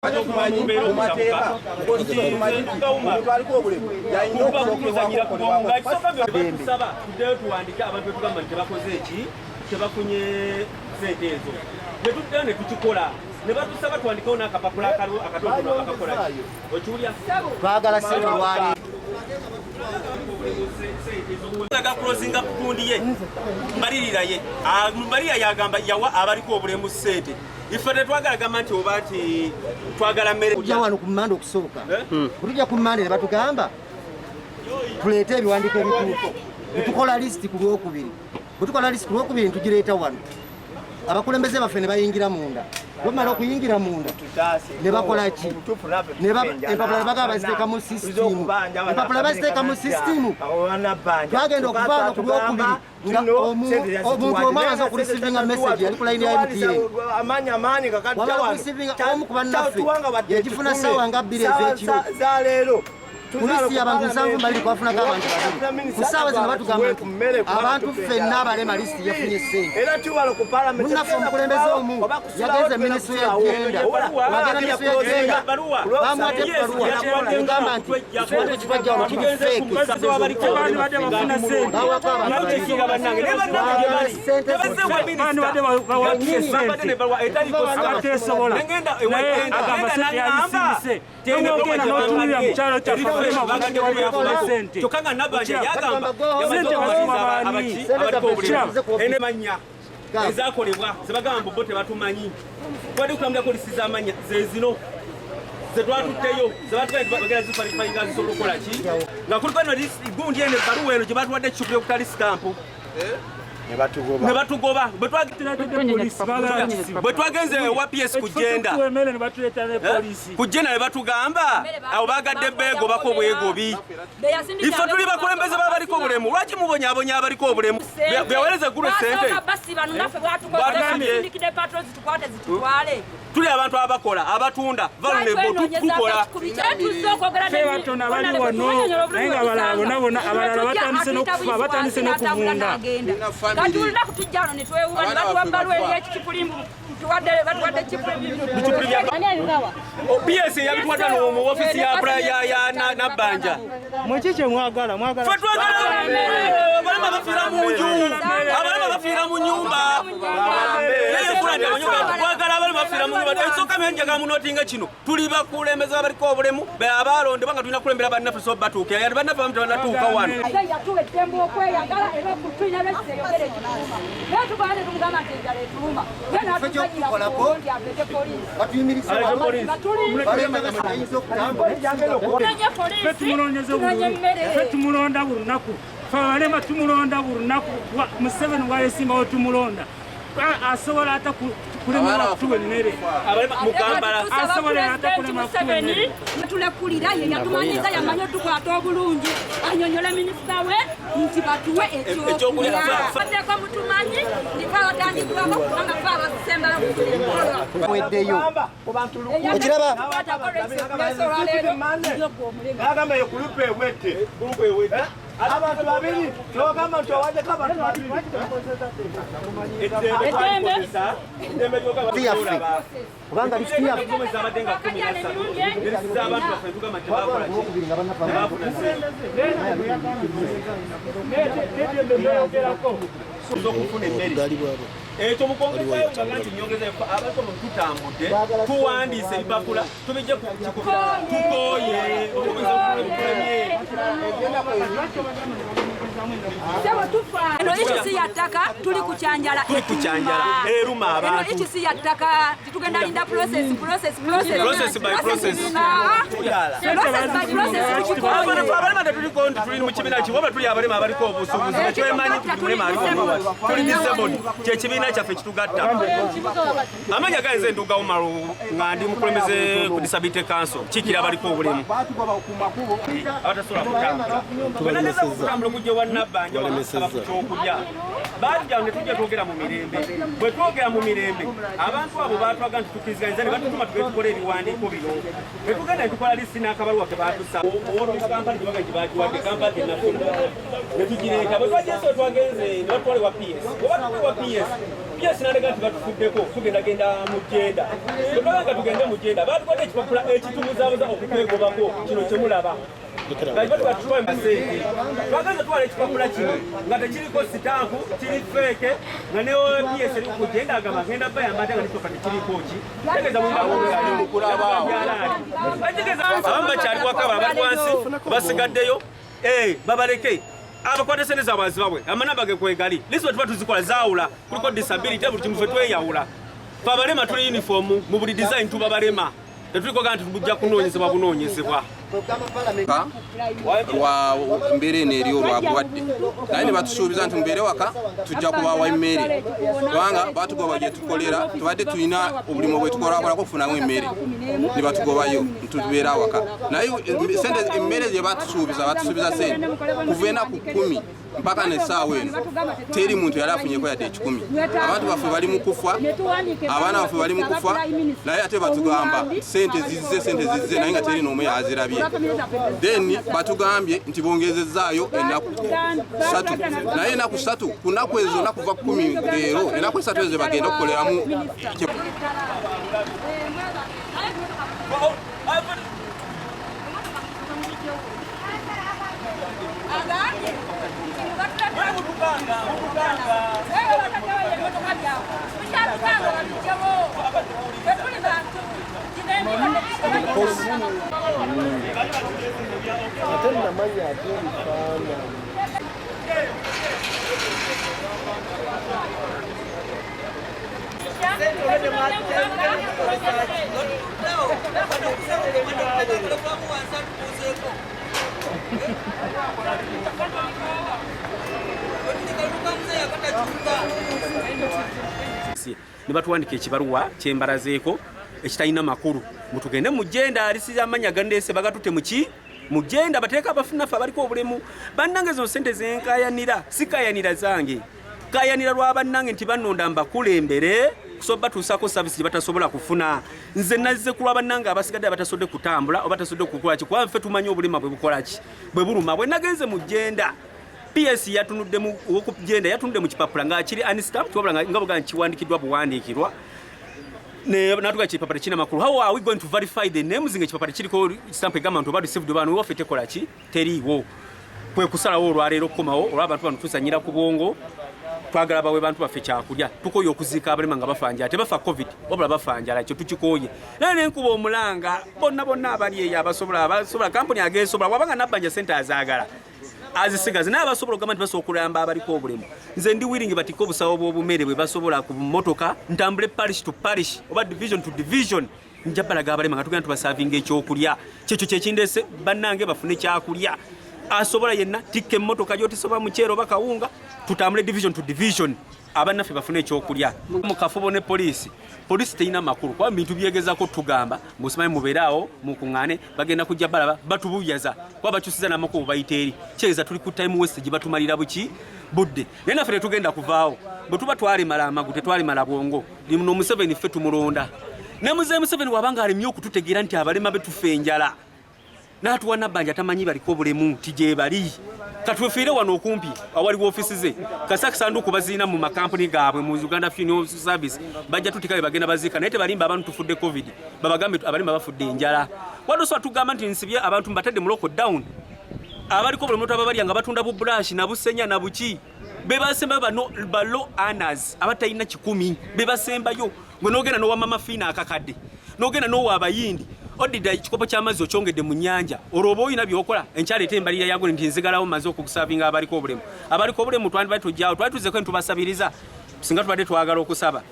Tumanyi mu mateeka, omuntu aliko obulemu yalina okusookerwako. Tuddeyo tuwandike abantu betugamba nti tebakoze eki, tebafunye sente ezo, ne tuddayo ne tukikola, ne batusaba tuwandikewo n'akapapula akaliwo akatonotono akakola ki, okiwulya? Twagala sente olwali. Aga closinga kundi ye mbalirira ye. Ah, mbalirira yagamba yawa abaliko obulemu sente. Ife tetwagala gamba nti oba nti twagala mmere. Kujja wano ku Mmande okusooka. Eh? Kutujja ku Mmande ne batugamba tuleete ebiwandiiko ebituufu, ne tukola lisiti ku Lwokubiri. Bwe tukola lisiti ku Lwokubiri, ne tugireeta wano, abakulembeze baffe ne bayingira munda. Bamala okuyingira munda ne bakola ki? Empapula ne bagamba baziteeka mu sisitimu. Empapula baziteeka mu sisitimu. Twagenda okuva wano ku Lwokubiri nga omuntu omu amaze okureceivinga message, yali ku line ya MTN. Amaanyi amaanyi. Wamala okureceivinga, omu ku bannaffe yagifuna ssaawa nga 2 ez'ekiro. Zaleero. Ku lisiti y'abantu 72 twafunako abantu babiri. Ku ssaawa zino batugamba nti abantu ffenna abalema lisiti yafunye ssente. Era tuwalo ku parliament. Munnaffe omukulembeze omu yagenze ministry ya gender. Wagenda ministry ya gender, bamuwadde ebbaluwa egamba nti ekiwandiiko kitwajja wano kiri fake. Bawako abantu babiri sente. Abateesobola, naye agamba sente yabisindise. Nogenda n'otunulira mu kyalo kyaffe, abalema bafuna sente. Kyokka nga Nabanja yagamba Sente baziwa baani? Ene manya ezakolebwa zebagamba mbu bo tebatumanyi. Twadde kutambulako lisiti z'amanya zezino zetwatutteyo, zebatugenda ziverifyinga zisobola okukola ki, nga kuliko eno gundi eno ebbaluwa eno gye batuwadde, ekicupuli okutali sitampu, ne batugoba. Bwe twagenze ewa PS ku gender, emmere ne batuleeta ne poliisi. Ku gender ne batugamba abo bagadde beegobako bwegobi. Ife tuli bakulembeze babaliko obulemu, lwaki mubonyabonya abaliko obulemu? Byaweereza eggulu sente. Basiba naffe bwatukozesindikidde patrol zitukwate zitutwale. Tuli abantu abakola, abatunda, vulnerable, tukola. Ffe batono abali wano, naye nga abalala bonna bonna abalala batandise n'okufa, batandise n'okuvunda. Kati olunaku tujja wano ne twewuba ne batuwa bbaluwa eri ekikipulimbu, batuwadde Bicupuli bya PS yabituwadde no mu ofisi ya Nabbanja. Mweki kye mwagala, mwagala? Ffe twagala abalema bafiira mu nju, abalema bafiira mu nyumba. Naye nti abanyumba twagala abalema bafiira mu nyumba. Ekisooka myenjaga munotinga kino, tuli bakulembeze abaliko obulemu abalondebwa nga tulina kulembera bannaffe, so batuukira yali bannaffe abamu tebanatuuka wano. Yatuwa eddembe okweyagala era tulina lweseyogera ekituluma, naye tugamba ne tumugamba nti enjala etuluma, ye Ekyokukolako, nati aleete poliisi. Batuyimiriza balema ayinza okutambula. Tunonye Ffe poliisi, tumulondeze tunonye buli emmere. Ffe tumulonda buli lunaku. Ffe abalema tumulonda buli lunaku. Museveni wayesimbawo tumulonda. Asobola ata kulemerwa kutuwa emmere? Abalema mu Kampala. Tusaba Asobola ata Pulezidenti kulema kutuwa Museveni emmere? tulekulira, ye yatumanyiza, yamanyi otukwata obulungi, anyonyole minisita we nti batuwe Ekyokulya. ekyokulya. Baddeko mutumanyi nti fe abatandikibwako, kubanga fe abasembayo kutulekulwa. Weddeyo okiraba. Bagamba ye group ewedde abantu babiri, togamba nti owaddeko abantu babiri. Lisiti yaffe, kubanga lisiti yaffe Zabadde nga 13, lisiti z'abantu baffe tugamba nti tebakola ki? Olwokubiri nga bannaffe Tebafuna ssente z'okufuna emmere. Ekyo mukwongezayo nga nti nyongeza, abantu mu tutambudde, tuwandiise ebipapula tubijje ku tukoye okuyinza okulemye. Eno issue si ya ttaka, tuli ku kyanjala. Tuli ku kyanjala, eruma Eno abantu. issue si ya ttaka, titugenda linda process, process, process. Process by process. Ah, process by process, tukikoye. Abalema tetuliko nti tuli mu kibiina ki, waba tuli abalema abaliko obusuubuzi, tetwemanyi nti buli mulema aliko obusuubuzi. Tuli disabled, kyekibiina kyaffe kitugatta. Amanya ganze Nduga Umaru, nga ndi mukulembeze ku Disability Council, kiikira abaliko obulemu abatasobola kutambula. Bwenageza okutambula okujja ewa Nabbanja wasaba ku kyokulya, bajja ne tujja twogera mu mirembe. Bwe twogera mu mirembe, abantu abo batwaga nti tukkiriziganyiza ne batutuma tugende tukole ebiwandiiko bino, ne tugenda ne tukola lisiti n'akabaluwa ke batusa. Owolwa kampani gyebaga gye bagiwadde kampani tenafuna, ne tugireeta. Bwe twagenze, twagenze ne batutwala ewa PS. Bwe batutwala ewa PS PS n'alaga nti batufuddeko, tugendagenda mu gender. Bwe nga tugende mu gender, batuwadde ekipapula ekitubuzaabuza okukwegobako kino kyemulaba. Twagaza twala ekipapula kino nga tekiriko sitampu, kiri fake, nga ne PS eri ku gender agamba ngenda bayamba ate nga nekipapula tekiriko ki. Tegeeza abamu bakyali waka, abali wansi basigaddeyo, babaleke abakwata sente zaabwe azibabwe, amanamba ge kwegali. Lisi bwe tuba tuzikola zaawula, kuliko disability, buli kimu, ffe tweyawula. Fe abalema tuli uniform mu buli design, tuba balema, tetuliko gaa nti tujja kunoonyezebwa bunoonyezebwa. Lwa mbeera eno eri olwabulwadde, naye ne batusuubiza nti mubeere waka, tujja kubawa emmere, kubanga batugoba gye tukolera. Tubadde tulina obulimu bwe tukolakolako okufunamu emmere, ne batugobayo ntubeera awaka. Naye sente, emmere gye batusuubiza, batusuubiza sente kuva enaku 10 mpaka nesaawa eno teri muntu yali afunyeko yadde 100. Abantu baffe bali mu kufa, abaana baffe bali mu kufa, naye ate batugamba sente zizze, sente zizze, naye nga teri n'omu yazirabye. Then batugambye nti bongezezaayo ennaku 3, naye enaku 3 ku nnaku ezo zonna kuva 10 leero, enaku 3 ezo bagenda okukoleramu. Agambye nti mubatulaebmotoka byabwe mukyatutanga babijjewo, tetuli bantu. Ate namanya ate ebifaananyi. Ne batuwandika ekibaluwa kyembalazeeko ekitalina makulu, mutugende mugenda alisiza amanya gandeese bagatute muki mugenda bateeka abafunaffe abaliko obulemu. Bannange, zino sente zenkayanira sikayanira zange, kayanira lwa bannange nti bannonda mbakulembere kusobola batuusako service gye batasobola kufuna. Nze nazze ku lwa bannange abasigadde abatasobodde kutambula oba tasobodde kukola ki, kuba ffe tumanyi obulema bwe bukola ki, bwe buluma. Bwe nagenze mu gender, PS yatunudde mu okugenda yatunudde mu kipapula nga kiri unstamped, wabula nga buga kiwandikiddwa buwandiikirwa natuga kipapula kina makulu. How are we going to verify the names nga ekipapula kiriko stamp egamba nti oba received bano waffe tekola ki, teriiwo? Kwe kusalawo olwaleero okukomawo olw'abantu bano. Tuzanyira ku bwongo, twagala bawe bantu baffe kyakulya. Tukoye okuziika abalema nga bafa njala. Tebafa COVID, wabula bafa njala, ekyo tukikooye. Naye nenkuba omulanga bonna bonna abali eyo abasobola kampuni agesobola, wabanga nabbanja sente azaagala azisigaze, naye abasobola okugamba nti basobola okulamba abaliko obulemu, nze ndi willing batike obusawo bw'obumere bwe basobola ku mmotoka, ntambule parish to parish oba division to division, nja balaga abalema nga tugenda tubasavinga ekyokulya. Kyekyo kyekindese, bannange bafune kyakulya. Asobola yenna tikka emmotoka gyotisobola muceere oba kawunga, tutambule division to division, abannaffe bafune ekyokulya. Mu kafubo ne poliisi, poliisi terina makulu kuba bintu byegezako tugamba musimanyi mubeere awo mukuŋŋaane, bagenda kujja balaba batubuyaza kuba bakyusiza n'amakubo bayita eri. Kitegeeza tuli ku time waste gye batumalira buki budde, naye naffe tetugenda kuvaawo. Bwe tuba twalemala amagu, tetwalemala bwongo. Lino Museveni ffe tumulonda ne muzeeyi Museveni wabanga alemye okututegeera nti abalema be tufa enjala, n'atuwa nabbanja tamanyi baliko obulemu nti gye bali. Katwefiire wano okumpi awali woofiisi ze kasakisanduuku baziina mu makampuni gaabwe mu Uganda Funeral Service, bajja tutika be bagenda baziika, naye tebalimba abantu tufudde COVID, babagambe abalema bafudde enjala. Wadde osobola tugamba nti nsibye abantu mbatadde mu lockdown, abaliko buli muntu ababalya nga batunda bubulashi na busenya na buki be basembayo, bano ba low earners abatalina 100 be basembayo. Gwe n'ogenda n'owa Mama Fiina akakadde, n'ogenda n'owa abayindi, odidda ekikopo ky'amazzi okyongedde mu nnyanja, olwo oba olina by'okola. Enkyala embalirira yago nti nzigalawo maze okusavinga abaliko obulemu. Abaliko obulemu twandibadde tujjawo, twali tuzeko ntubasabiriza singa tubadde twagala okusaba.